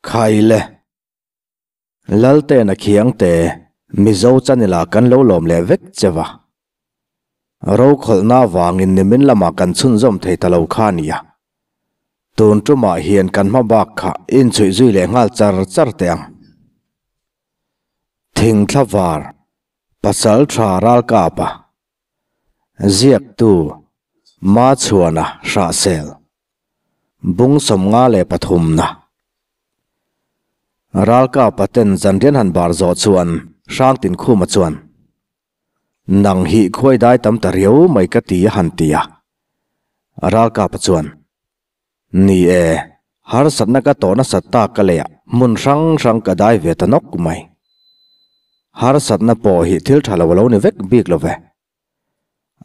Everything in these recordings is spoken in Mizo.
Khaile. Laltena Khiangte, Mizo chanela kan lo lawm leh vek che va. Rokhawlhna avangin nimin lamah kan chhunzawm thei ta lo kha a nia. Tun tumah hian kan hma bak kha inchhuih zui leh nghal char char teh ang. Thingthla var, Pasal tha ralkapa, Ziaktu, Machhuana Hrahsel, Bung 53 na. Ralkapa ten zanrian han bar zawh chuan Hrangtinkhuma chuan, Nang hi khuai dai tam ta riau mai ka ti a han ti a. Ralkapa chuan, Ni e, harsatna ka tawh nasat tak ka lei a, hmun hrang hrang ka dai ve ta nawk mai. Harsatna pawh hi thil tha lo a lo ni vek bik lo ve.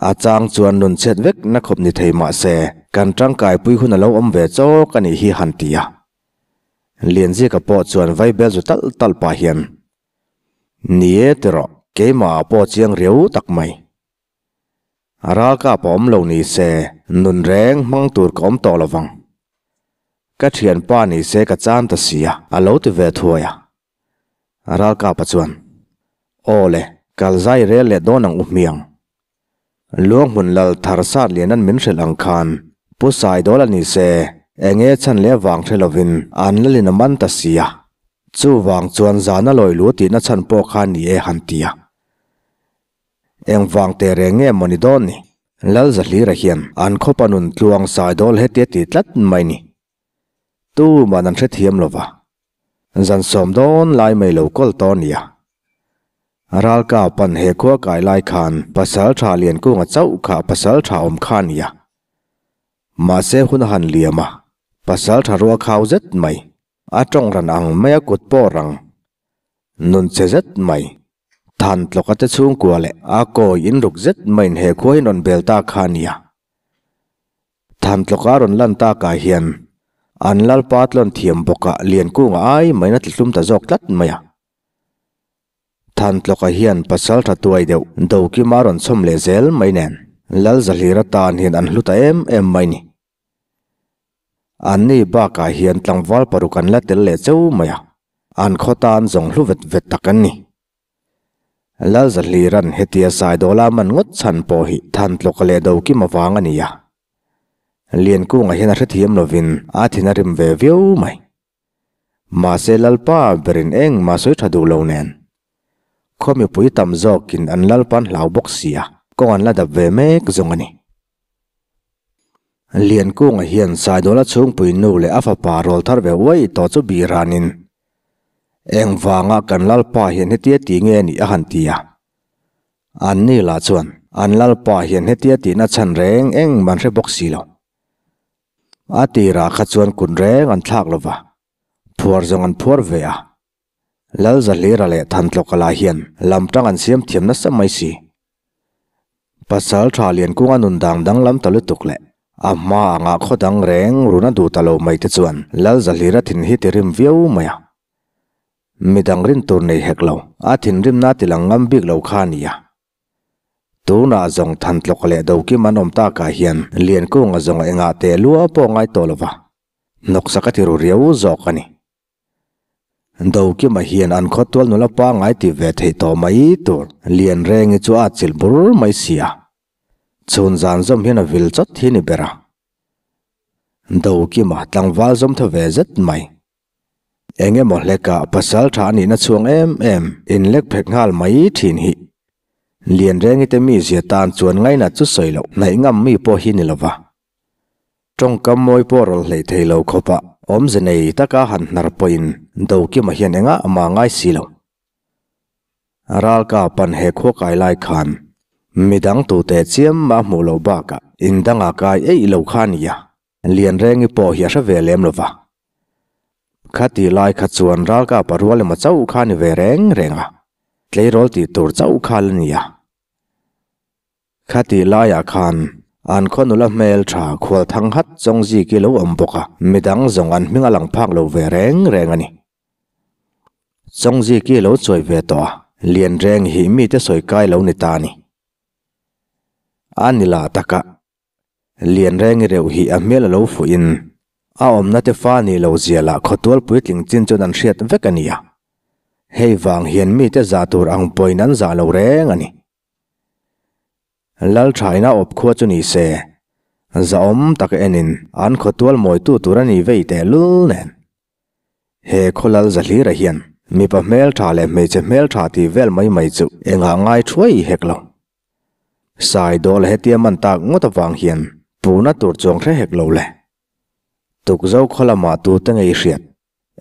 A chang chuan nun chhiat vek na khawp ni thei mah se, kan tangkaipui hun a lo awm ve chawk a nih hi han ti a. Lianzika pawh chuan vaibel zu talh talh pah hian, Ni e tirawh, keimah ah pawh chiang riau tak mai. Ralkap a awm lo ni se, nun reng hmang tur ka awm tawh lovang. Ka thianpa ni se ka chan ta sia, a lo ti ve thuai a. Ralkapa chuan, Aw le, kal zai rel leh dawn ang u hmiang. Luanghmun lal thar sat lian an min hrilh ang khan, Pu Saidawl a ni se, enge chhan leh vang hre lovin an lalin a man ta sia. Chuvang chuan zana lawi lu tihna chhan pawh kha ni e han ti a. Engvang teh reng nge maw ni dawn ni? Lal Zahlira hian an khawpa nun tluang Saidawl hetia ti tlat mai ni. Tuman an hrethiam lo va. Zan sawm dawn lai mai lo kawl tawh nia. Ralka pan he khua kai lai khan pasal tha Liankunga chauh kha pasal tha awm kha nia. Mahse hun a han liam a, pasal tha rual khau zet mai, a tawng ran ang mai a kut pawh rang nun che zet mai. Than tlawka te chhungkua leh a kawi inruk zet maiin he khua hi rawn bel ta kha nia. Than tlawka rawn lan takah hian an lalpa tlawn thiam bawka Liankunga ai maiin a tlihlum ta zawk tlat mai a. Than tlawka hian pasal tha tuai deuh Dokima rawn chhawm leh zel mai nen Lal Zahlira tan hian an hlu ta em em mai ni. Anni bakah hian tlangval paruk an la tel leh cheu mai a, an khaw tan zawng hlu vet vet tak an ni. Lal Zahlira'n hetia Saidawla man ngawt chhan pawh hi Thantlawka leh Dokim avang a ni a. Liankunga hian a hrethiam lovin a thin a rim ve viau mai. Mahse Lalpa berin engmah sawi tha duh lo nen. Khaw mipui tam zawkin an Lalpa'n hlau bawk si a, kawng an la dap ve mek zawng a ni. Liankunga hian Saidawla chhungpui nu leh a fapa rawl thar ve uai tawh chu bih ranin, Engvanga kan Lalpa hian hetia ti nge nih a han ti a. Anni lah chuan an Lalpa hian hetia tihna chhan reng engmah an hre bawk si lo. A tirah kha chuan kut reng an thlak lo va, phuar zawng an phuar ve a. Lal Zahlira leh Thantlawka lah hian lam tang an siam thiam nasa mai si. Pasal tha Liankunga nun dang danglam ta lutuk leh a hma anga khaw dang reng run a duh ta lo mai te chuan Lal Zahlira thin hi ti rim viau mai a. Midang rin tur nei hek lo, a thinrimna ti lang ngam bik lo kha a ni a. Tunah zawng Thantlawka leh Dokim an awm takah hian Liankunga zawng engah teh lua pawh ngai tawh lova, hnawksak a ti ru riau zawk a ni. Dokima hian an khawtual nula pangngai ti ve theih tawh mai tur Lianrengi chu a chilh bur mai si a, chhun zan zawm hian a vil chawt hi ni ber a. Dokima tlangval zawm tha ve zet mai. Eng emaw hlekah pasal tha a nihna chhuang em em inlek phek nghal mai thin hi. Lianrengi te mizia tan chuan ngainat chu sawi loh hnaih ngam mi pawh hi ni lova. Tawngkam mawi pawh rawlh hleih thei lo khawpah awmze nei taka han hnar pawhin Dokima hian engah mah ngai si lo. Ralka pan he khua kai lai khan midang tute chiam mah hmuh loh bakah indangah kai eih lo kha a nia. Lianrengi pawh hi a hre ve lem lo va. Khati lai kha chuan ralkapa rual emaw chauh kha a ni ve reng reng a, tleirawl tih tur chauh kha la ni a. Khati laiah khan an khaw nula hmel tha khual thang hat chawng ziki lo awm bawk a, midang zawng an hming a lang phak lo ve reng reng a ni. Chawng ziki lo chawi ve tawh a, Lianrengi hi mite sawi kai lo ni ta a ni. A ni lah taka. Lianrengi reuh hi a hmel a lo fuh in A awmna te fa ni lo zia lah khawtual puitling chin chuan an hriat vek a nia. Hei vang hian mite zah tur ang pawhin an zah lo reng a ni. Lalthaina awp khua chu ni se, zahawm tak enin an khawtual mawitu tur a ni vei teh lul nen. He khaw lal Zahlira hian mipa hmeltha leh hmeichhe hmeltha tih vel mai mai chu engah ngai thuai hek lo. Saidawl hetia man tak ngawt avang hian puna tur chuang hre hek lo le. Tukzo khaw lamah tute ngei hriat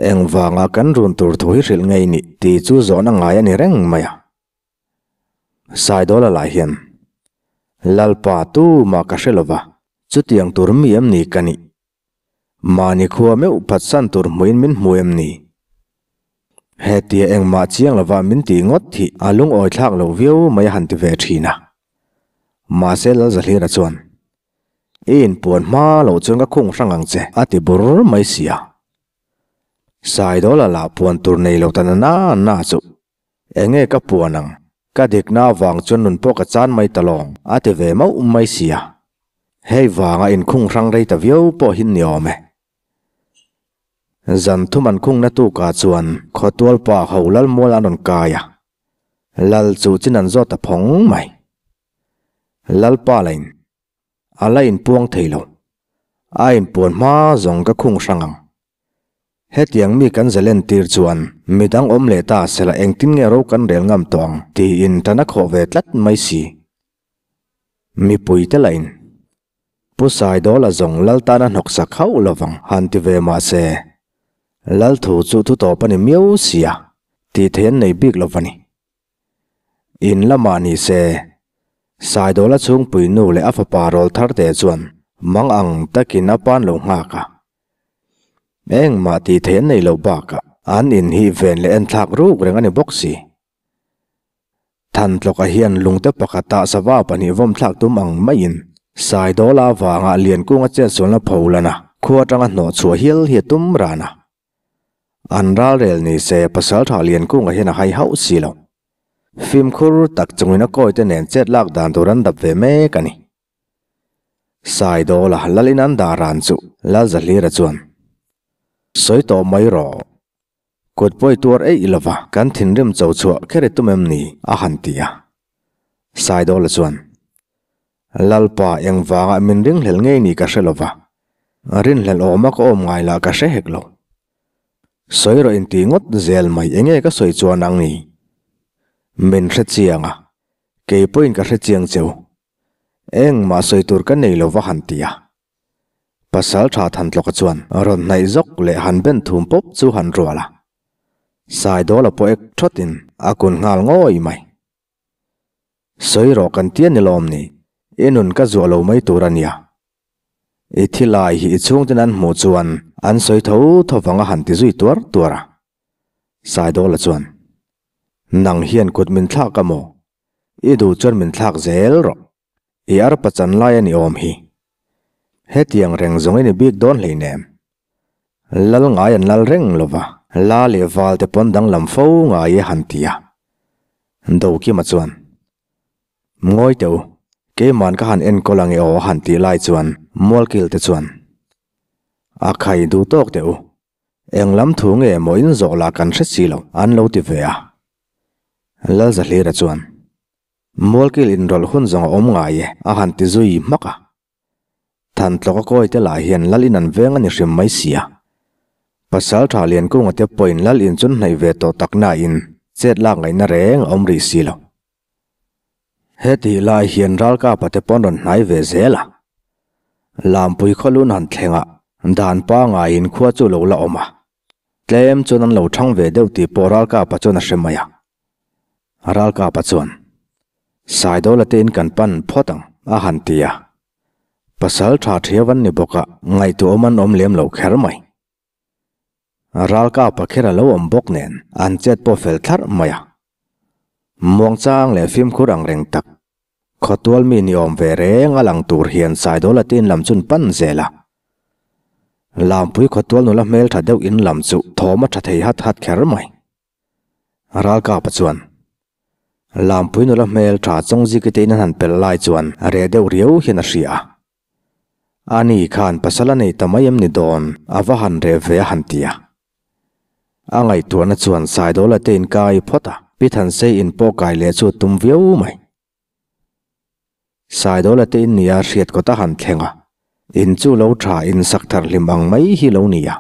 engvanga kan run tur thu hi hrilh ngei nih tih chu zawhna ngai a ni reng mai a. Saidawla lah hian, Lalpa tumah ka hre lova, chutiang tur mi em ni ka nih? Mahni khua meuh phatsan tur hmuin min hmu em ni? Hetia engmah chiang lova min tih ngawt hi a lungawi thlak loh viau mai a han ti ve thin a. Mahse Lalzahlira chuan, I inpuan hma loh chuan ka khung hrang ang che a ti bur mai si a. Saidawla lah puan tur nei lo ta na na na chu Enge ka puan ang? Ka dikna avang chuan nun pawh ka chan mai ta lawng, a ti ve mauh mai sia. Hei vanga inkhung hrang rei ta viau pawh hi ni awm e. Zan thum an khungna tukah chuan khawtual pa ho Lalmual an rawn kai a. Lal chu chin an zawt ta phawng mai. Lalpa lain a la inpuang thei lo. A inpuan hma zawng ka khung hrang ang. Hetiang mi kan zalen tir chuan midang awm leh ta sela engtin nge ro kan rel ngam tawh ang tiin tan a khawh ve tlat mai si. Mipui te lahin Pu Saidawla zawng lal tan a hnawk sak hauh lovang han ti ve mah se lal thu chu thu tawp a ni miau sia tih theih an nei bik lo va ni. In lamah ni se Saidawla chhungpui nu leh a fapa rawl thar te chuan mang ang takin a pan lo nghak a. Engmah tih theih an nei loh bakah an in hi ven leh en thlak ruk reng a ni bawk si. Thantlawka hian lungte pakhatah sava pahnih vawm thlak tum ang maiin Saidawla avanga Liankunga chetsualna pholana khua atanga hnawh chhuah hial hi a tum ran a. An ralrel ni se Pasaltha Liankunga hian a hai hauh si lo. Fimkhur tak chungin a kawite nen chet lak dan tur an dap ve mek a ni. Saidawla lalin an dah ran chu Lalzahlira chuan, Sawi tawh mai rawh. Kut pawi tuar eih lova kan thinrim cho chhuah kher i tum em ni? a han ti a. Saidawla chuan, Lalpa engvangah min ringhlel ngei ni ka hre lova, rinhlel awma ka awm ngai lah ka hre hek lo. Sawi rawh inti ngawt zel mai enge ka sawi chuan ang ni? Min hre chiang a, kei pawhin ka hre chiang cheu. Engmah sawi tur ka nei lo va han ti a. Pasal tha Thantlawka chuan rawn hnaih zawk leh han ben thum pawp chu han rual a. Saidawla pawh ek thawtin a kun nghal ngawi mai. Sawi rawh kan tia ni lawm ni, i nun ka zuah lo mai tur a nia. I thi lai hi i chhungten an hmuh chuan an sawi tho tho vang a han ti zui tuar tuar a. Saidawla chuan, Nang hian kut min thlak a maw? I duh chuan min thlak zel rawh. I arpa chan lai a ni awm hi. Hetiang reng zawng i ni bik dawn hleinem. Lal ngai an lal reng lo va, la leh val te pawn danglam fo ngai e han ti a. Dokima chuan, Ngawi teh u, keiman ka han enkawl ang e aw a han tih lai chuan Mualkil te chuan, A khai duh tawk teh u, Eng lam thu nge maw in zawh lah kan hre si lo, an lo ti ve a. Lalzahlira chuan, Mualkil inrawlh hun zawng a awm ngai e, a han ti zui hmak a. Thantlawk a kawi te lah hian lal in an veng a ni hrim mai si a. Pasal tha Liankunga te pawhin lal in chun hnaih ve tawh tak nain chet lak ngaihna reng a awm rih si lo. Hetih lai hian ralkapa te pawn rawn hnai ve zel a. Lampui khawlun han thleng a, dan pangaiin khua chu lo la awm a. Tlem chuan an lo thang ve deuh tih pawh ralkapa chuan a hre mai a. Ralkapa chuan, Saidawla te in kan pan phawt ang, a han ti a. Pasal tha thiau an ni bawk a, ngaihtuahawm an awm lem lo kher mai. Ralkapa kher a lo awm bawk nen an chet pawh fel thlarh mai a. Muangchang leh fimkhur ang reng tak, khawtual mi ni awm ve reng a lang tur hian Saidawla te in lam chun pan zel a. Lampui khawtual nula hmeltha deuh in lam chu thawm a tha thei hat hat kher mai. Ralkapa chuan Lampui nula hmeltha Chawngziki te in an han pelh lai chuan reh deuh riau hian a hria a. Ani khan pasal a nei ta mai em ni dawn, a va han reh ve a han ti a. A ngaihtuahna chuan Saidawla te in kai phawt a, Pi Thansei in pawh kai leh chu a tum viau mai. Saidawla te in nia hriat kawt a han thleng a, in chu lo tha in sak thar hlim ang mai hi lo ni a.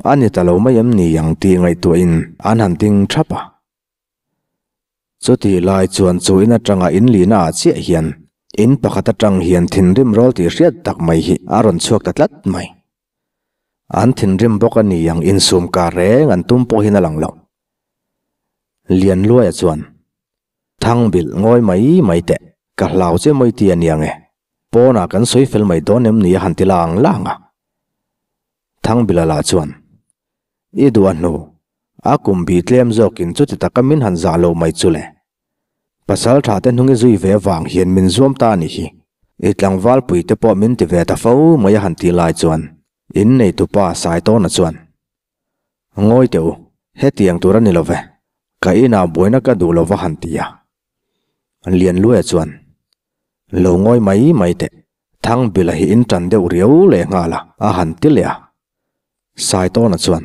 A ni ta lo mai em ni ang tih ngaihtuahin an han ding thap a. Chutih lai chuan chu in atanga in lihna ah chiah hian in pakhat atang hian thinrim rawl tih hriat tak mai hi a rawn chhuak ta tlat mai. An thinrim bawk a ni ang insum kar reng an tum pawhin a lang lo. Lianluaia chuan, Thangbilh ngawi mai mai teh, ka hlau che mawi ti a nia nge? Pawnah kan sawi fel mai dawn em ni a han ti lang lang a. Thangbilha lah chuan, I duh a hnu, a kum bi tlem zawkin chuti taka min han zah lo mai chu le. Pasal tha te hnungi zui ve vang hian min zuam ta a nih hi. I tlangval pui te pawh min ti ve ta fo mai a han tih lai chuan inneitupa Saitawna chuan, Ngawi teh u, hetiang tur a ni lo ve, ka inah buaina ka duh lo va han ti a. Lianluaia chuan, Lo ngawi mai mai teh, Thangbila hi in tan deuh riau leh nghal a, a han ti leh a. Saitawna chuan,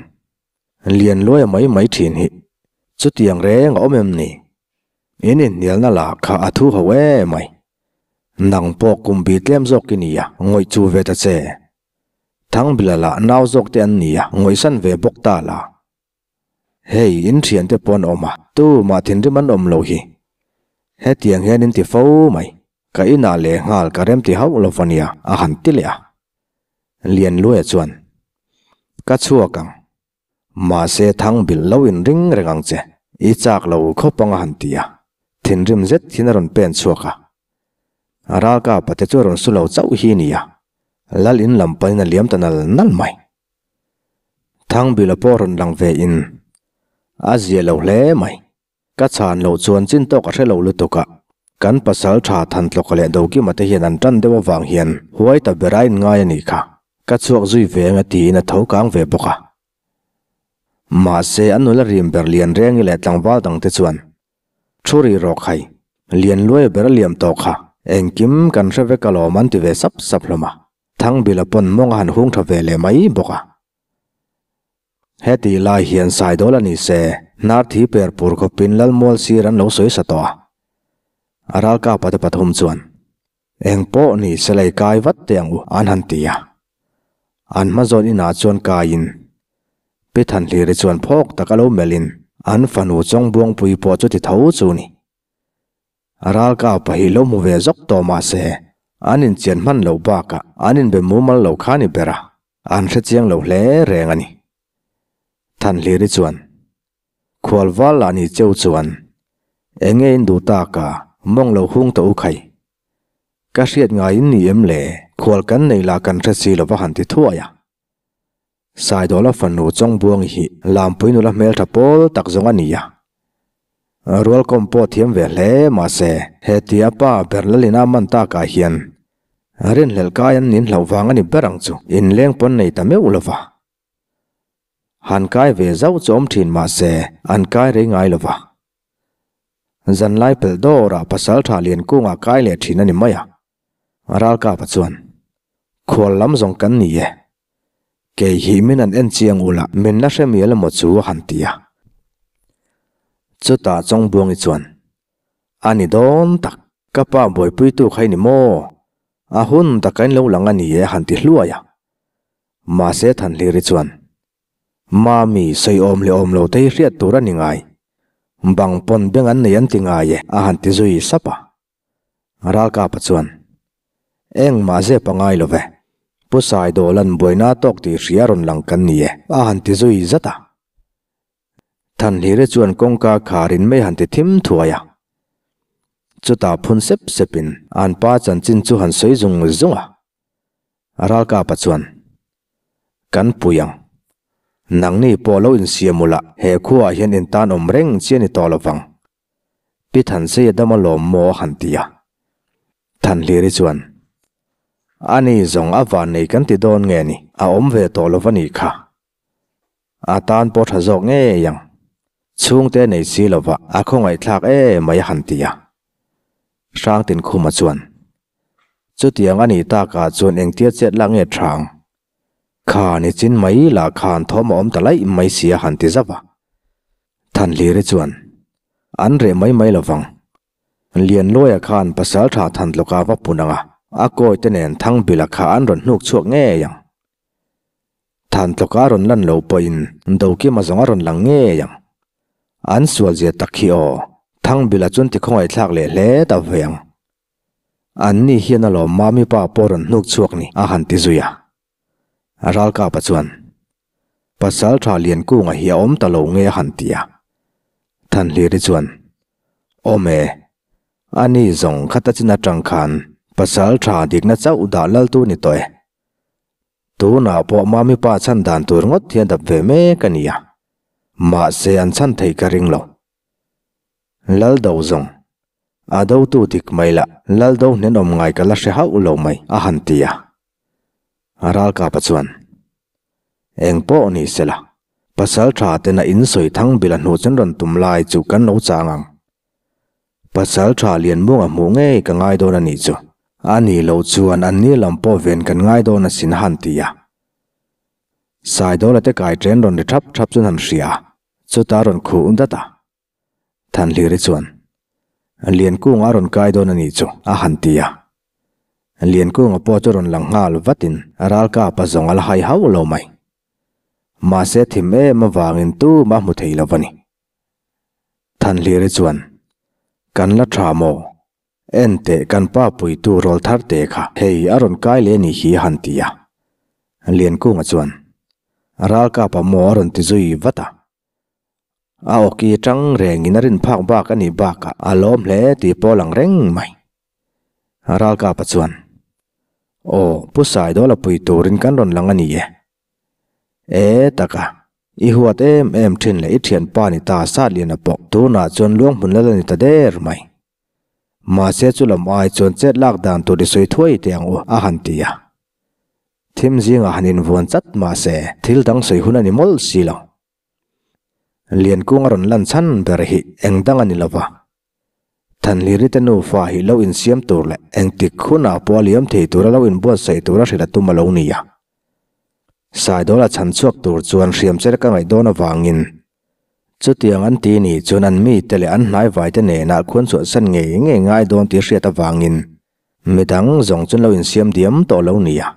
Lianluaia mai mai thin hi, chutiang reng a awm em ni? In inhnialna lah kha a thu ho e mai. Nang pawh kum bi tlem zawk i ni a, ngawih chu ve ta che. Thangbila lah nau zawk te an ni a, ngawihsan ve bawk ta la. Hei, in thiante pawh an awm a, tumah thinrim an awm lo hi. Hetiang hian in ti fo mai. Ka inah leh nghal ka rem ti hauh lo va nia, a han ti leh a. Lianluaia chuan, Ka chhuak ang. Mahse thang bilh lo in ring reng ang che, i chak lo khawp ang a han ti a. Thinrim zet hian a rawn pen chhuak a. A ralka pate chu a rawn su lo chauh hi nia. Lal in lam panin a liam ta nal nal mai. Thangbilha pawh rawn lang ve in a zia lo hle mai. Ka chhan loh chuan chin tawk a hre lo lutuk a, kan pasal tha Thantlawka leh Dokima te hian an tan deuh avang hian huai ta ber a inngai a nih kha, ka chhuak zui ve anga tiin a tho kang ve bawk a. Mahse an nula rim ber Lianrengi leh tlangval dangte chuan thu ri rawk hai, Lianluaia ber a liam tawh kha, engkim kan hre vek alawm an ti ve sap sap hlawm a, Thangbila pawn mawng a han hung tha ve leh mai bawk a. Heti lai hian Saidawl a ni se, hnar thi per pur khawpin Lalmual sir an lo sawi sa tawh a. A ralkapa te pathum chuan, Eng pawh ni se lei kai vat teh ang u, an han ti a. An hmazawn inah chuan kaiin, Pi Thanhliri chuan phawk tak a lo melhin an fanu Chawngbuangpui pawh chu ti tho chu ni. A ralkapa hi lo hmu ve zawk tawh mah se, an inchian hman loh bakah an inbe mumal lo kha ni ber a, an hrechiang lo hle reng a ni. Thanhliri chuan, Khualval lah ni cheu chuan, Eng nge in duh tak a, mawng lo hung tawh u khai. Ka hriat ngaiin ni em le, khual kan nei lah kan hre si lo va han ti thuai a. Saidawla fanu Chawngbuangi hi Lampui nula hmeltha pawl tak zawng a ni a. Rualkawm pawh thiam ve hle mahse he tia pa ber Lalina man takah hian rinhlelh kai an nin hlauh vang a ni ber ang chu inleng pawn nei ta meuh lova. Han kai ve zauh chu awm thin mahse an kai rei ngai lova. Zanlai pelh dawrah pasaltha Liankungah kai leh thin a ni mai a. Ralkapa chuan, Khual lam zawng kan ni e. Kei hi min an en chiang ula min la hre mial emaw chu a han ti a. Chutah Chawngbuangi chuan, A ni dawn tak, ka pa buaipuitu kha i ni maw? A hun taka in lo lang a ni e a han ti hluai a. Mahse Thanhliri chuan, Mami, sawi awm leh awm lo te hi hriat tur a ni ngai. Bang pawn beng an nei an ti ngai e a han ti zui sap a. Ralkapa chuan, Engmah zep a ngai lo ve, Pu Saidawla'n buaina tawk tih hria rawn lang kan ni e, a han ti zui zat a. Thanhlire chuan kawngka kharin mei han ti thim thuai a. Chutah phun sep sepin an pa chanchin chu han sawi zung zung a. Ralkapa chuan, Kan pui ang. Nangni pawh lo insiam ula, he khuaah hian intan awm reng chi a ni tawh lo vang. Pi Thansei a dam alawm maw a han ti a. Thanhliri chuan, Ani zawng a van nei kan ti dawn nge ni, a awm ve tawh lo va nih kha. A tan pawh tha zawk ngei ang. Chhungte nei si lova a khawngaihthlak em mai a han ti a. Hrangtinkhuma chuan. Chutiang a nih takah chuan engtia chet lak nge tha ang? Kha nichin mai lah khan thawm a awm ta laih mai si a han ti zauh a. Thanhliri chuan, An reh mai mai lo vang. Lianluaia khan pasal tha Thantlawka va pun ang a, a kawi te nen Thangbila kha an rawn hnuk chhuak ngei ang. Thantlawka rawn lan lo pawhin Dokima zawng a rawn lang ngei ang. An sual zia tak hi aw, Thangbila chuan ti khawngaihthlak leh hle ta ve ang. An ni hian alawm Mami pa pawh rawn hnuk chhuak ni a han ti zui a. Ralkapa chuan, Pasal tha Liankunga hi a awm ta lo nge a han ti a. Thanhliri chuan, Awm e, a ni zawng khata chin atang khan pasal tha dikna chauh dah laltu ni tawh e. Tunah pawh Mami pa chhan dan tur ngawt hian dap ve mek a ni a. Mahse an chhan thei ka ring lo. Laldo zawng, a dotu dik mai lah, Laldo hnenawm ngai ka la hre hauh lo mai, a han ti a. Ralkapa chuan, Eng pawh ni sela, pasal tha tena in sawi thang bila hnu chuan rawn tum lai chu kan lo chang ang. Pasal tha Lianmuanga hmuh ngei ka ngai dawn a nih chu. A ni lo chuan an ni lam pawh ven kan ngai dawn asin a han ti a. Saidawla te kai chen rawn ri thap thap chuan han hria a, chuta rawn khuh dat a. Thanhliri chuan, Liankunga a rawn kai dawn a nih chu, a han ti a. Liankunga pawh chu rawn lang nghal vatin ralkapa zawng a la hai hauh lo mai. Mahse thim em avangin tumah hmu thei lo va ni. Thanhliri chuan, Kan la tha maw? Enteh kan pa puitu rawl thar te kha hei a rawn kai leh a nih hi a han ti a. Liankunga chuan, Ralkapa maw a rawn ti zui vat a. A awki tang rengin a rin phak bak a nih bakah a lawm hle tih pawh a lang reng mai. Ralkapa chuan, Aw, Pu Saidawl a pui turin kan rawn lang a ni e. E taka, i huat em em thin leh i thianpa ni ta Satliana pawh tunah chuan luanghmun lal a ni ta der mai. Mahse chu lam ai chuan chet lak dan tur i sawi thuai teh ang u, a han ti a. Thim zingah han invuan chat mahse thil dang sawi hun a ni mawlh si lo. Liankung a rawn lan chhan ber hi eng dang a ni lova. Thanhliri te nufa hi lo insiam tur leh engtik hunah pawh a liam thei tura lo inbuatsaih tura hrilh a tum a lo ni a. Saidawla chhan chhuak tur chuan hriam cher ka ngaih dawn avangin chutiang an ti ni chuan an mite leh an hnaivaite nena khuan chhuahsan ngei ngei ngai dawn tih hriat avangin midang zawng chuan lo insiam diam tawh lo ni a.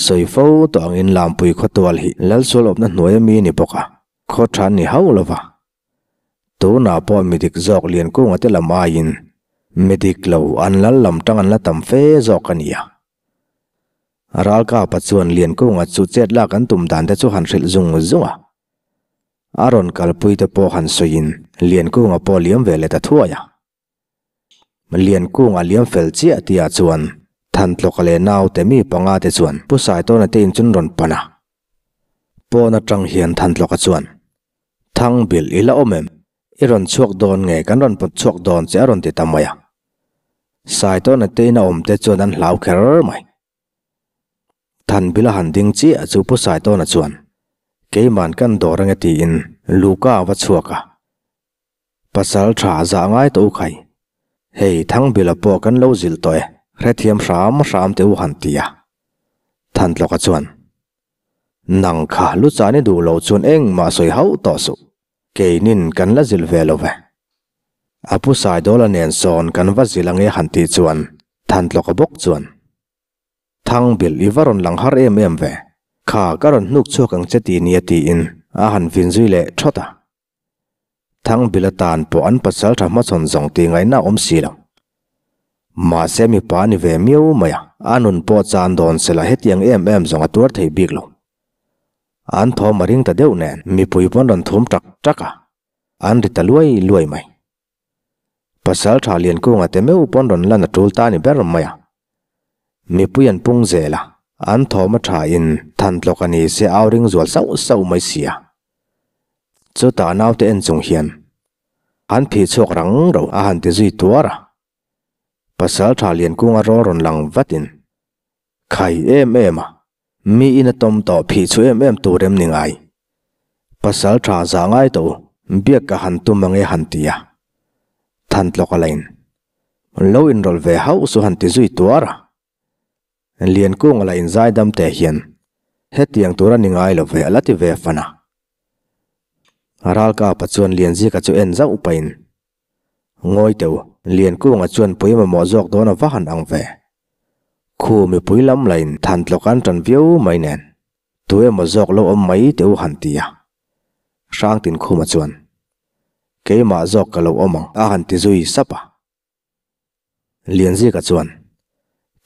Sawi fo tawh angin Lampui khawtual hi Lalsual awpna hnuai ami a ni bawk a, khaw tha ni hauh lo va. Tunah pawh mi dik zawk Liankunga te lam aiin mi dik lo an lal lam tang an la tam fe zawk a ni a. Ralkapa chuan Liankunga chu chet lak an tum dan te chu han hrilh zung zung a. A rawn kalpui te pawh han sawiin Liankunga pawh liam ve leh ta thuai a. Liankung a liam fel chiah tihah chuan Thantlawka leh naute mi panga te chuan Pu Saitawna te in chun rawn pan a. Pawn atang hian Thantlawka chuan, Thangbilh i la awm em? I rawn chhuak dawn nge kan rawn pawt chhuak dawn che a rawn ti ta mai a. Saitawna te in a awm te chuan an hlau kher mai. Thanbilh a han ding chiah chu Pu Saitawna chuan, Keiman kan dawr ange tiin Luka a va chhuak a. Pasal tha zah ngai tawh u khai. Hei Thangbila pawh kan lo zilh tawh e, hrethiam hram hram teh u han ti a. Thantlawka chuan, Nang kha Luchan i duh loh chuan engmah sawi hauh tawh suh, keinin kan la zilh ve lo ve. A pu Saidawla nen sawn kan va zilh ange han tih chuan Thantlawka bawk chuan, Thangbil i va rawn lang har em em ve, kha ka rawn hnuk chhuak ang che ti nia tiin a han vin zui leh thawt a. Thangbil atan pawh an pasal tha hmachhawn zawng tih ngaihna a awm si lo. Mahse mipa a ni ve miau mai a, a nun pawh chan dawn sela hetiang em em zawng a tuar thei bik lo. An thawm a ring ta deuh nen mipui pawn rawn thum tak tak a, an ri ta luai luai mai. Pasal tha Liankunga te meuh pawn rawn lan a tul ta a ni ber mai a. Mipui an pung zel a, an thawm a tha in thantlawk a ni se au ring zual sauh sauh mai si a. Chutah naute en chung hian an phih chhuak rang ro a han ti zui tuar a. Pasal tha Liankunga rawl rawn lang vatin, Khai em em a, mi in a tawm tawh phih chhu em em tur em ni ngai? Pasal tha zah ngai tawh u, biak ka han tum ange han ti a. Thantlawk a la in. Lo inrawlh ve hauh su han ti zui tuar a. Liankunga la inzaidam teh hian hetiang tur a ni ngai lo ve a la ti ve fan a. Ralkapa chuan Lianzika chu en zauh pahin, Ngawi teu, Liankunga chuan pui mamawh zawk dawn a va han ang ve. Khu mipui lam lain than tlawk an tan viau mai nen, tu emaw zawk lo awm mai teh u han ti a. Hrangtinkhuma chuan, Keimah zawk ka lo awm ang a han ti zui sap a. Lianzika chuan,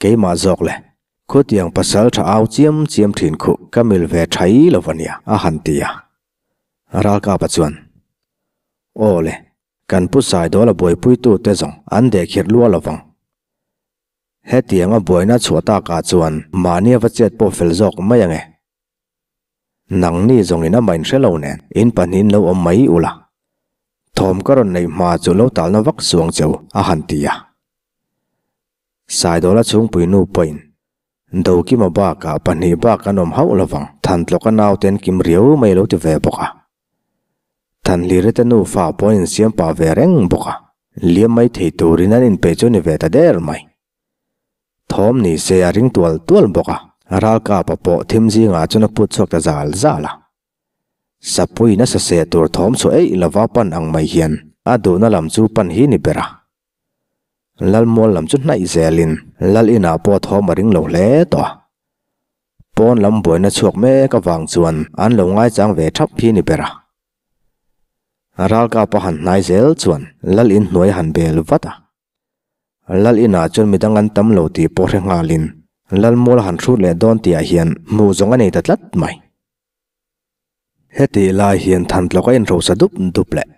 Keimah zawk le, khutiang pasal tha au chiam chiam thin khuh ka mil ve thai lo va nia, a han ti a. Ralkapa chuan, Aw le, kan pu Saidawla buaipuitute zawng an dehkhirh lua lo vang. Hetianga buaina chhuah takah chuan mahni a va chet pawh fel zawk mai ange. Nangni zawngin a main hre lo nen in pahnihin lo awm mai ula. Thawm ka rawn neih hma chu lo talna vak suang cheu a han ti a. Saidawla chhungpui nu pawhin Dokima bakah pahnih bak an awm hauh lovang Thantlawka nauten kim riau mai lo ti ve bawk a. Thanhlirite nufa pawh an insiam pah ve reng bawk a. Liam mai thei turin an inpeih chu ni ve ta der mai. Thawm ni se a ring tual tual bawk a, ralkapa pawh thim zingah chuan a put chhuak ta zal zal a. Sapui nasa seh tur thawm chhuah eih lova pan ang mai hian a duhna lam chu pan hi ni ber a. Lalmual lam chu hnaih zelin lal inah pawh thawm a ring lo hle tawh a. Pawn lam buaina chhuak mek avang chuan an lo ngaichang ve thap hi ni ber a. Ralkapa han hnai zel chuan lal inhnuai a han bel vat a. Lal inah chuan midang an tam lo tih pawh hre nghalin Lalmual a han hrut leh dawn tihah hian hmuh zawng a nei ta tlat mai. Hetih lai hian Thantlawk a inhrosa dup dup leh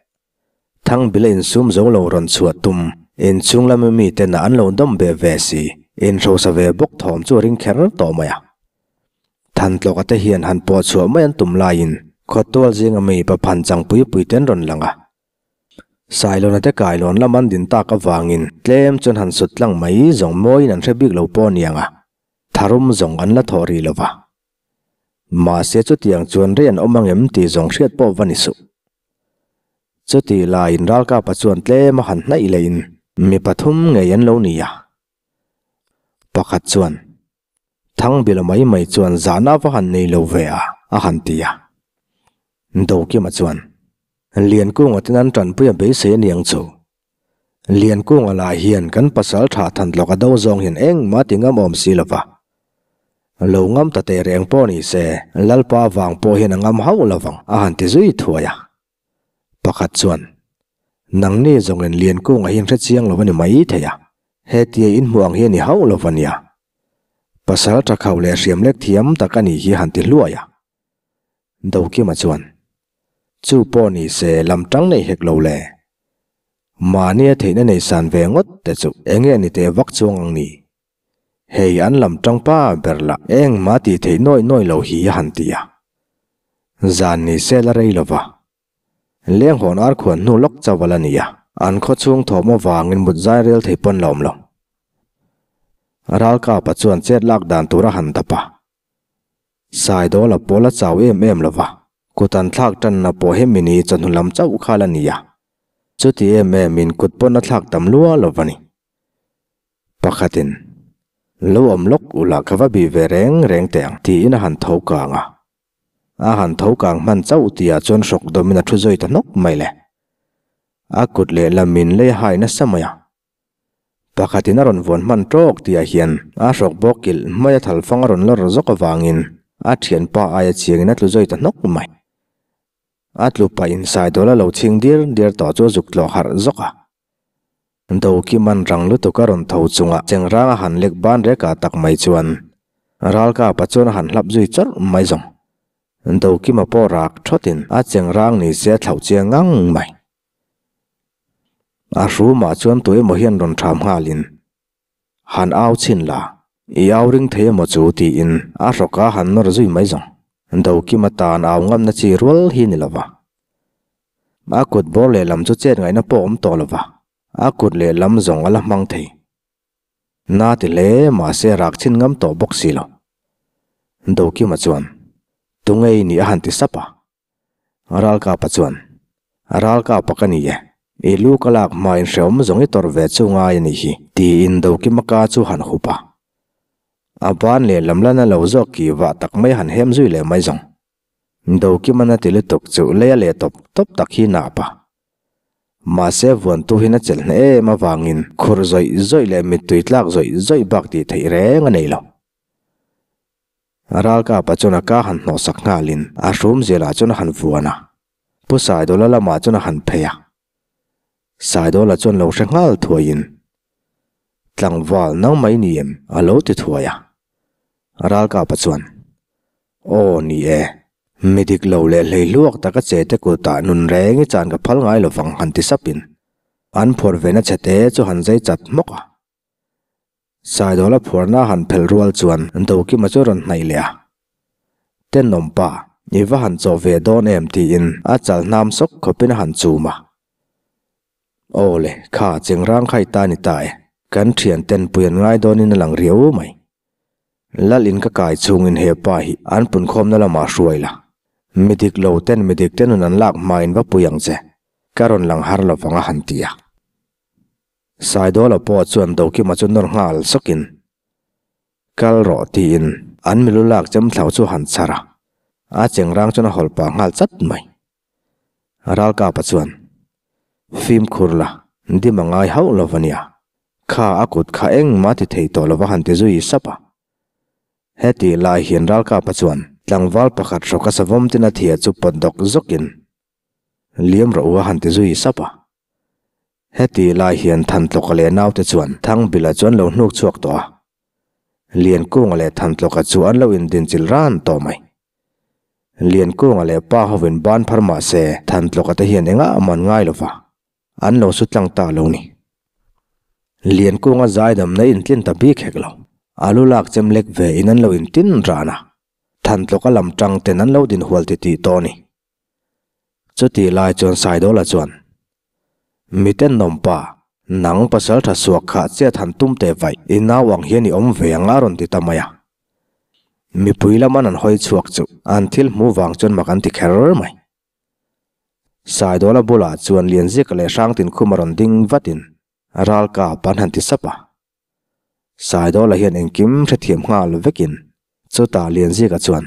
Thangbila insum zo lo rawn chhuah tum inchhung lama miten an lo dawm beh ve si inhrosa ve bawk thawm chu a ring kher tawh mai a. Thantlawka te hian han pawh chhuah mai an tum laiin khawtual zinga mi paphan chang pui pui te an rawn lang a. Sailawna te kailawn lam an din tak avangin tlem chuan han sut tlang mai zawng mawiin an hre bik lo pawh aniang a, tharum zawng an la thawh rih lo va. Mahse chutiang chuan rei an awm angem tih zawng hriat pawh va ni suh. Chutih laiin ralkapa chuan tlem a han hnaih lehin mi pathum ngei an lo ni a. Pakhat chuan, Thangbila mai mai chuan zahna va han nei lo ve a, a han ti a. Dokima chuan, Liankunga ten an tanpui a beisei a niang chu. Liankunga lah hian kan pasal tha thantlawk a do zawng hian engmah ti ngam awm si lo va. Lo ngam ta teh reng pawh ni se, Lalpa vang pawh hian a ngam hauh lo vang, a han ti zui thuai a. Pakhat chuan, Nangni zawngin Liankunga hi hre chiang lo a ni mai thei a, hetia in hmuh ang hi a ni hauh lo va nia. Pasal tha khauh leh hriam lek thiam tak a nih hi han ti hluai a. Dokima chuan, Chu pawh ni se lam tang nei hek lo le. Mahnia theihna nei san ve ngawt te chu enge ni teh vak chuang ang ni. Hei an lam tang pa ber lah engmah tih theih nawi nawi lo hi a han ti a. Zan ni se la rei lova. Lenghawn ar khuan hnu lawk chauh a la ni a, an khaw chhung thawm avangin mut zai rel thei pawn la awm lo. Ralkapa chuan chet lak dan tur a han dap a. Saidawla pawl a chau em em lo va, kut an thlak tanna pawh hemi ni chawhnu lam chauh kha la ni a. Chuti em emin kut pawn a thlak tam lua lo va ni. Pakhatin, Lo awm lawk ula ka va bih ve reng reng teh ang tiin a han tho kang a. A han tho kang hman chauh tihah chuan hrawk dawmin a thu zui ta hnawk mai le. A kut lehlam in lei a hai nasa mai a. Pakhatin a rawn vuan hman tawk tihah hian a hrawk bawk kilh hmaia thalfang a rawn lawr zawk avangin a thianpa aia chiangin a tlu zui ta hnawk mai. A tlu pah in Saidawla lo chhing dir dir tawh chu a zuk tlawh harh zawk a. Dokiman rang lutuk a rawn tho chunga chengrang a han lek ban rek ah tak mai chuan Ralkapa chuan a han hlap zui chawrh mai zawng. Dokima pawh rak thawtin a chengrang ni se a thlauh chiang ngang mai. A hrumah chuan tuemaw hian rawn ṭham nghalin Han au chhin la, i au ring thei emaw chu tiin a hrawk a han nawr zui mai zawng. Dokima tan au ngamna chi rual hi ni lova. A kut bawr lehlam chu chet ngaihna pawh awm tawh lova, a kut lehlam zawng a la hmang thei. Na ti hle mahse rak chhin ngam tawh bawk si lo. Dokima chuan, Tungei ni a han ti sap a. Ralkapa chuan, Ralkapa ka ni e. I lu ka lak hmain hreawm zawng i tawrh ve chu ngai a nih hi, tiin Dokima ka chu han hup a. A ban leh lam la na lo zawk ki vah tak mai han hem zui leh mai zawng. Dokima na ti lutuk chu lei a leh tawp tawp tak hi nap a. Mahse vuantu hian a chelh hneh em avangin khur zawih zawih leh mittui tlak zawih zawih bak tih theih reng a nei lo. Ralkapa chuan a ka han hnawhsak nghalin a hrum zialah chuan a han vuan a. Pu Saidawla lamah chuan a han phei a. Saidawla chuan lo hre nghal thuaiin, Tlangval nang mai ni em? a lo ti thuai a. Ralkapa chuan, Aw ni e, mi dik lo leh hleihluak taka che te kutah nun reng i chan ka phal ngai lovang han ti sapin an phuar vena chhete chu han zai chat hmawk a. Saidawla phuarna han phelh rual chuan Dokima chu rawn hnaih leh a. Tenawm pa, i va han chawh ve dawn em tiin a chal hnam sawk khawpin a han chum a. Aw le, kha chengrang kha i ta ni ta e, kan thian ten pui an ngai dawnin a lang riau mai. Lal in ka kai chungin he pa hi an punkhawmna lamah hruai la. Mi dik lo ten mi dik te nun an lak hmain va pui ang che, ka rawn lang har lovang a han ti a. Saidawla pawh chuan Dokima chu nawr nghal sawkin, Kal rawh tiin an milu lak chem thlau chu han chhar a, a chengrang chuan a hawlh pah nghal chat mai. Ralkapa chuan, Fimkhur la, dim a ngai hauh lo va nia, kha a kut kha engmah ti thei tawh lo va han ti zui sap a. Heti lai hian Ralkapa chuan tlangval pakhat hrawka savawm tin a thia chu pawt dawk zawkin, Liam rawh u a han ti zui sap a. Heti lai hian Thantlawka leh naute chuan Thangbila chu an lo hnuk chhuak tawh a. Liankunga leh Thantlawka chu an lo indinchilh ran tawh mai. Liankunga leh pa hovin ban phar mah se Thantlawka te hian engah man ngai lo va, an lo su tlang ta lo ni. Liankunga zaidamna intlin ta bik hek lo. A lu lak chem lek ve in an lo intin ran a. Thantlawka lam tang ten an lo dinhual titih tawh a ni. Chutih lai chuan Saidawla chuan, Miten nawmpa, nang pasal tha suak kha chet han tum teh vaih, i nau ang hian i awm ve ang a rawn ti ta mai a. Mipui laman an hawi chhuak chu an thil hmuh vang chuan mak an ti kher mai. Saidawla bulah chuan Lianzika leh Hrangtinkhuma rawn ding vatin Ralkap an han ti sap a. Saidawla hian engkim hrethiam nghal vekin chutah Lianzika chuan,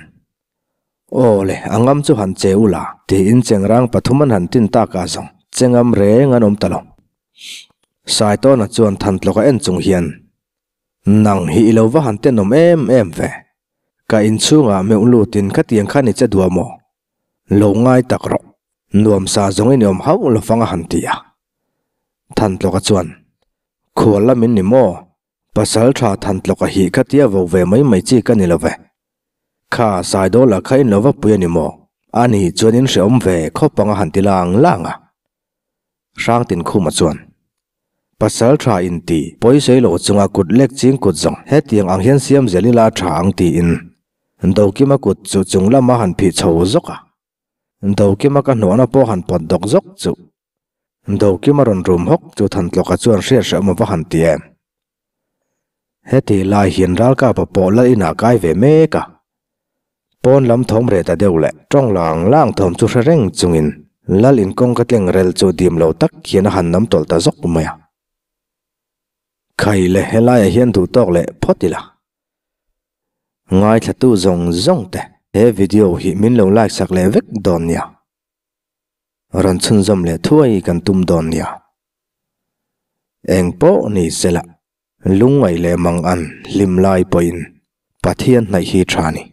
Aw le, a ngam chu han che ula, tiin chengrang pathum an han tin tak a zawng, che ngam reng an awm ta lo. Saitawna chuan Thantlawka en chung hian, Nang hi i lo va han tenawm em em ve. Ka inchhungah meuh lutin khatiang khan i che duah maw? Lo ngai tak rawh. Nuamsa zawng i ni awm hauh lovang a han ti a. Thantlawka chuan, Khual lamin ni maw? Pasal tha Thantlawka hi khatia vo ve mai mai chi ka ni lo ve. Kha Saidawla kha in lo va pui a ni maw? Ani chuan in hreawm ve khawp ang a han ti lang lang a. Hrangtinkhuma chuan, Pasal tha inti pawisawi lo chunga kut lek ching kut zawng hetiang ang hian siam zel ila tha ang tiin Dokima kut chu chung lama han phih chho zawk a. Dokima ka hnuahna pawh han pawt dawk zawk chu. Dokima rawn rum hawk chu Thantlawka chuan hriat hreh awm a va han ti em. Heti lai hian Ralkapa pawh lal inah kai ve mek a. Pawn lam thawm reh ta deuh leh tawng lang lang thawm chu hre reng chungin lal in kawngka tleng rel chu dim lo tak hian a han nam tawlh ta zawk mai a. Khai le helaiah hian duh tawk leh phawt ila. Ngaithlatu zawng zawng te he video hi min lo like sak leh vek dawn nia. Rawn chhunzawm leh thuai kan tum dawn nia. Eng pawh ni sela, lungngaih leh mang an hlim lai pawhin Pathian hnaih hi tha ni.